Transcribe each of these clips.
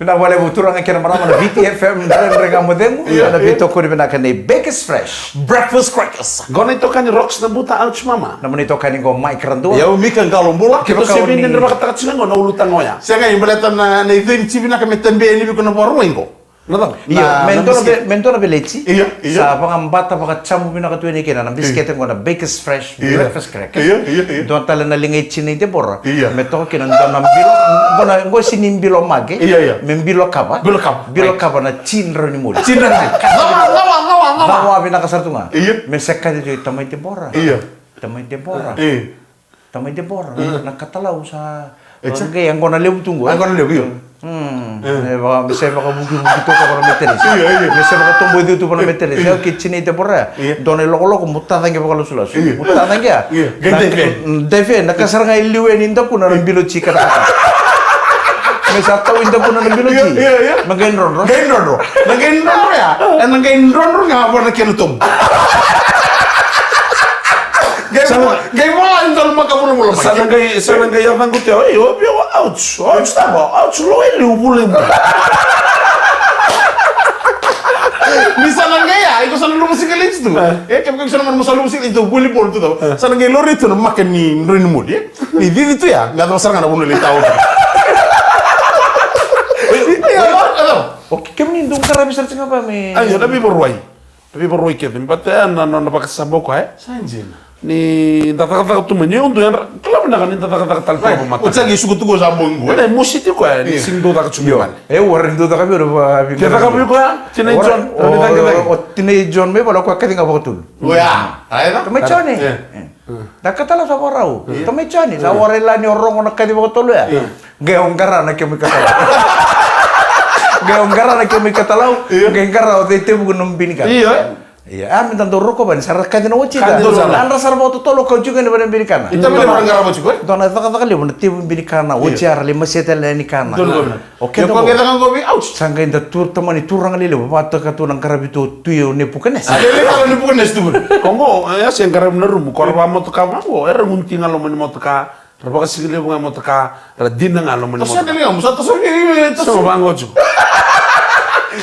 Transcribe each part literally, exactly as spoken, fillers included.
Vinaka vakalevu turaga kei na marama na Viti F M Dredre Ga Mo Cegu. Io. Na veitokoni vinaka nei Bakers Fresh Breakfast Crackers. Qo na itokani Rocks na buta, ouch mama. Na mani itokani qo Mike Radua. Io, Mika Qalo Bula. Kevaka o ni dredre vakataka tiko qo na ulutaga oya. Sega, i baleta na, na icoi ni tiko vinaka me tabe yani vei iko na Vakarauwai qo. Na cava? Io, na, me na dua na biscuit. Ve-, me dua na veleti. Io, io. Sa vakabata vakacabu vinaka tu yani kina na bisikete qo na Bakers Fresh Breakfast Crackers. Io, io, io. Dua tale na liga i Jina i Debora. Io. Me toka kina dua na bilo, dua na, qo sega ni bilo mage. Io, io. Me bilo kava. Bilo kava. Bilo kava na ji drau ni moli. Ji drau ni moli. Cava, cava, cava, cava. Cava vinaka sara tu ga. Io. Me sa kaci tu i Tamai Debora. Io. Tamai Debora. Io. Tamai Debora, na katalau sa. Exactly. Qai yaqona levu tu qo. Yaqona levu, io. Mm. E. E vaka, me se vakavukivuki tu vaka na meteresi. Io, io. Me se vakatoboici tu vaka na meteresi. Io. Au kei Jina i Debora. Io. Dua na ilokoloko, mo tacaqe vakalasulasu. Io. Mo tacaqe ya. Io. Qai na daive. Mm, daive, na ka sara ga e liu yani dakuna na bilo ji katakata. Me sa tau i dakuna na bilo ji. Io, io, io. Me qai drodro. Qai drodro. Na qai drodro ya. E na qai drodro ga vua na kena tobu. Qai vola, qai vola e dua na maka vulavula mai. Sa na qai, sa na qai yacaqu tu ya, ei, o via, ouch, ouch, taba, ouch, lo e liu vula i bula. Ni sa na qai ya, iko sa na luva sikaleti tu. E. E, kevaka iko sa na mani mo sa luva sikaleti tu, volleyball tu taba. E. Sa na qai laurai tu na maka ni drau ni moli, e. Ni cici tu ya, me yacova sara ga na vanua lai tau. Io, io, io. O ke-, kemuni dou qaravi sara tiko ga vei me. Ai, na veivakarauwai. Na veivakarauwai kece, baleta ya na, na, na vakasama o koya, e? Sa dina. Ni da cakacaka tu mai, ni au dau yadra, kila vinaka ni da cakacaka tale tu ga mai. Right. O cagi suka tu ko sa bogi qo, e? Ena mosi tiko, e, ni sega ni dau caka tu mai vale. Io. E, warai ni dau caka vei ira, va, vei ira. Ke caka vei koya, tinai John, o, o, o tinai John mai vale, o koya kaci ga vakatolu. Oya, a, e da? Tamai John, e? E. E. Da katalau sa vakarau. Io. Tamai John, sa warai la ni o rogo na kaci vakatolu ya. Io. Qai o qara na kemu ikatalau. Qai o qara na kemu ikatalau. Io. Qai qara o cei tevuki nomu binikana. Io. Io. A, me da dau rokova ni sa ra kaci na oti. Kaci na oti. Sa ra, sa ra vakatotolo ka oti ga ni vei na binikana. Io, me da qara oti ko. Dua na cakacaka levu na tevu binikana. Io. Oti ya ra lai maseta yani kana. Dua na. O keda qo. Io, ko qai caka qo vei, ouch. Sa qai da tu, tamani turaga lelevu, vakataka tu na qaravi tu o tui o Nepukanesa. A, lele tale o Nepukanesa tu. Ko qo, e, a se qaravi na rumu, ko ra vakamotoka vaqo, era gunuti ga loma ni motoka, ra vakasigalevu ga motoka, ra dina ga loma ni motoka. Tasona ga, mo sa tasona ga, tasona vaqo tu.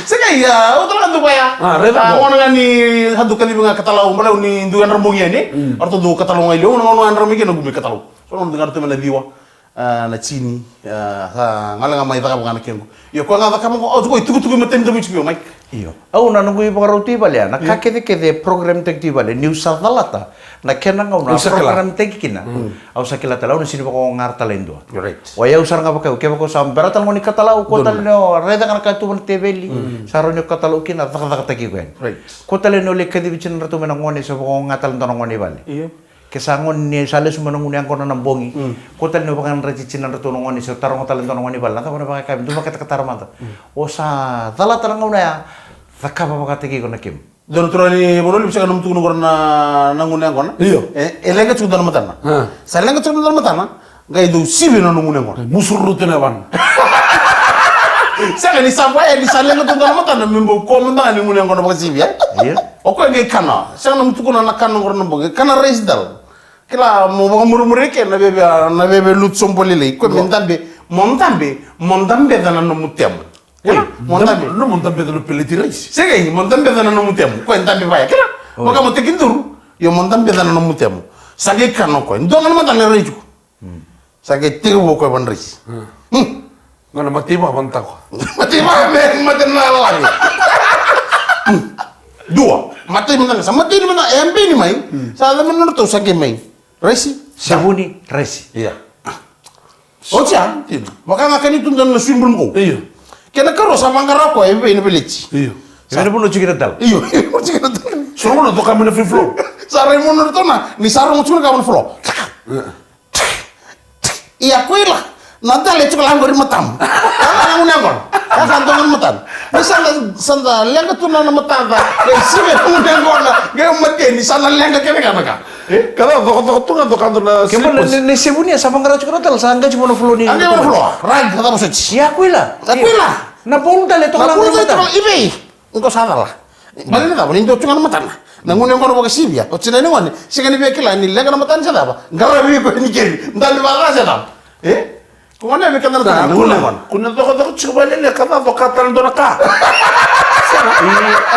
Sega, ia, au tala ga tu vaya. A, raica qo. A, gona ga ni sa dau kacivi ga katalau, bale ni dau yadra bogi yani. Mm. Ratou dau katalau ga i liu, na gauna yadra mai kina gumi katalau. So na gauna dau yadra tu mai na ciwa. A, na jini, a, sa gole ga mai cakava ga na kequ. Io, koya ga cakava qo, au tukuna, itukutuku i matai ni tamai tiko, Mike. Io. Au na noqu ivakarau tu i vale ya, na ka kecekece e program taki tu i vale, niu sa calata na kena gauna a program taki kina. Mm. Au sa kila tale, au na sega ni vakaoga tale e dua. Right. O yau sara ga vakau, kevaka au sa bera tale gona ni katalau, ko tale ni o raica ga na ka tu vana teveli, sa rawa ni o katalau kina, cakacakataki iko yani. Right. Ko tale ni o lai kacivi jina ratou mai na gone, sa vakaoga tale dua na gone i vale. Io. Ke sa gone ni sa lesu mai na gunu yaqona na bogi. Mm. Ko tale ni o vakayadrati jina na ratou na gone se o taroga tale dua na gone i vale. Na cava na vakayakavi, dou vakatakatara mada. Mm. O sa calata na gauna ya, cakava vakataki iko na kemu. Dua na turaga ni vanua levu sega nomu tukuna qori na, na gunu yaqona. Io. E, e leqa tiko dua na matana. A. Sa leqa tiko dua na matana. Qai dau sivi na nomu gunu yaqona. Musururu tu na yavana. Sega ni sa vaya, ni sa leqa tu dua na matana, me bau koya mada ga ni gunu yaqona vakasivi, e? Io. O koya qai kana. Sega nomu tukuna na kana qori na bogi. Kana raisi dal. Kila mo vakamurimuri ke na veve, na veve lutu sobo lelei. Koya me dabe, mo dabe, mo dabeca na nomu temu. Kila, mo dabe. No mo dabeca na peleti raisi. Sega, mo dabeca na nomu temu. Koya dabe vaya. Kila, vaka mo tekiduru. Io, mo dabeca na nomu temu. Sa qai kana o koya. Dua ga na matana e rai tiko. Sa qai tekivu o koya vakadraisi. Hmm. Ga na mataiva vanatako. Mataiva me mate na lagi. Hmm. Dua. Matai mada ga. Sa matai ni mada. E beni mai. Sa lama na ratou sa qai mai. Raisi. Savuni, raisi. Ia. Oti ya. Vaka ga kani tu dua na swimming pool. Io. Kena karua sa vaqara o koya e vei na veleti. Io. Sa na vanua tiko na dal. Io. Tiko na dal. Sa rogo na toka mai na free flow. Sa rai mo na ratou na. Ni sa rogo tiko na ka mai na flow. Ia ko ila, na dal e tiko la qori matamu. Ala na gunu yaqona. Ka sa dua na matana. Ni sa da, sa da leqa tu na matada. Qai sivi na gunu yaqona. Qai mateni, sa na leqa kece ga na ka. E? Ka da cokocoko tu ga, coka tu na slippers. Kemuni na, na, na savuni, sa vaqara tiko na dal, sa qai tiko na floor ni. A qai na floor. Rag, sa cava soti. Ia ko ila. Sa ko ila. Na bulu dal e toka la qori matamu. I vei? Qo sa cala. Baleta na cava, ni dua tu ga na matana. Na gunu yaqona vakasivia. O tina ni gone, sega ni via kila ni leqa na matana se cava. Qaravi iko ni keri. Dabe vaka se cava. E? Ko gone me kana na tana, gone gone. Ko na doko doko tiko vale le ka doko ka tana dona ka. I,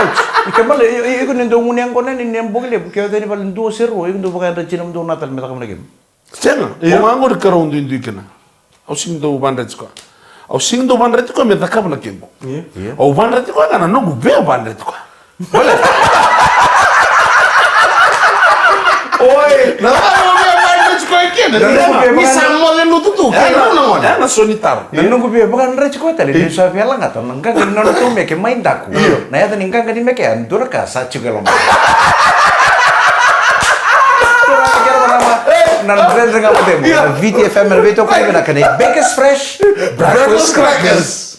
ouch. I ke male, i, i, i ko ni dou gune gone ni ne boki le, ke o tani vale dua se rua, i ko dou vaka yadra tina dou na tana me taka mana game. Sega, o ga gori karau duidui kina. Au sigi dou vadra tiko. Au sigi dou vadra tiko me cakava na kequ. Au vadra tiko ga na noqu vea vadra tiko. Oi, na cava o vea vadra tiko e kena? Ni sa moce lutu tu, ke rau na gone. Na so ni taro. Na noqu vea vadra tiko tale, ni sa vea lagata, na qaqa ni nona tu me ke mai daku. Na yaca ni qaqa ni me ke, a dua na ka sa tiko e loma. Turaga kei na marama, na Dredre Ga Mo Cegu, na Viti F M, na veitokoni vinaka nei Bakers Fresh Breakfast Crackers.